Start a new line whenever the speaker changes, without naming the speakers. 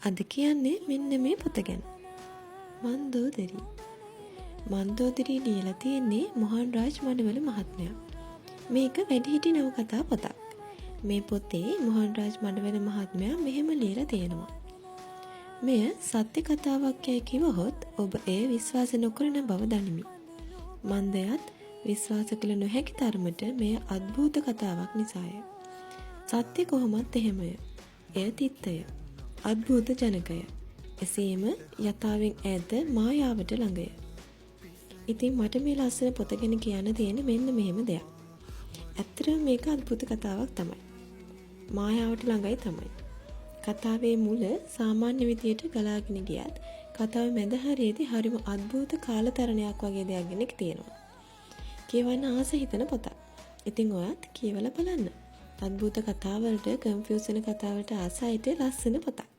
අද කියන්නේ මෙන්න මේ පොත ගැන. මන්දෝදරී. මන්දෝදරී ලියලා තියෙන්නේ මොහන් රාජ් මඩවල මහත්මයා. මේක වැඩිහිටි නවකතා පොතක්. මේ පොතේ මොහන් රාජ් මඩවල මහත්මයා මෙහෙම ලියලා තියෙනවා. මෙය සත්‍ය කතාවක් යැයි කිවහොත් ඔබ එය විශ්වාස නොකරන බව දනිමි. මන්දයත් විශ්වාස කළ නොහැකි තරමට මෙය අද්භූත කතාවක් නිසාය. සත්‍ය කොහොමත් එහෙමය. එය තිත්තය. අද්භූත ජනකය. එසේම යථාවෙන් ඈත මායාවට ළඟය. ඉතින් මට මේ ලස්සන පොත ගැන කියන්න තියෙන්නේ මෙන්න මෙහෙම දෙයක්. ඇත්තටම මේක අද්භූත කතාවක් තමයි. මායාවට ළඟයි තමයි. කතාවේ මුල සාමාන්‍ය විදියට ගලාගෙන ගියත් කතාව මැද හරියේදී හරිම අද්භූත කාලතරණයක් වගේ දෙයක් ගැන තියෙනවා. කියවන්න ආස හිතන පොතක්. ඉතින් ඔයත් කියවලා බලන්න. අද්භූත කතාවලට, කන්ෆියුස් වෙන කතාවලට ආස අයට ලස්සන පොතක්.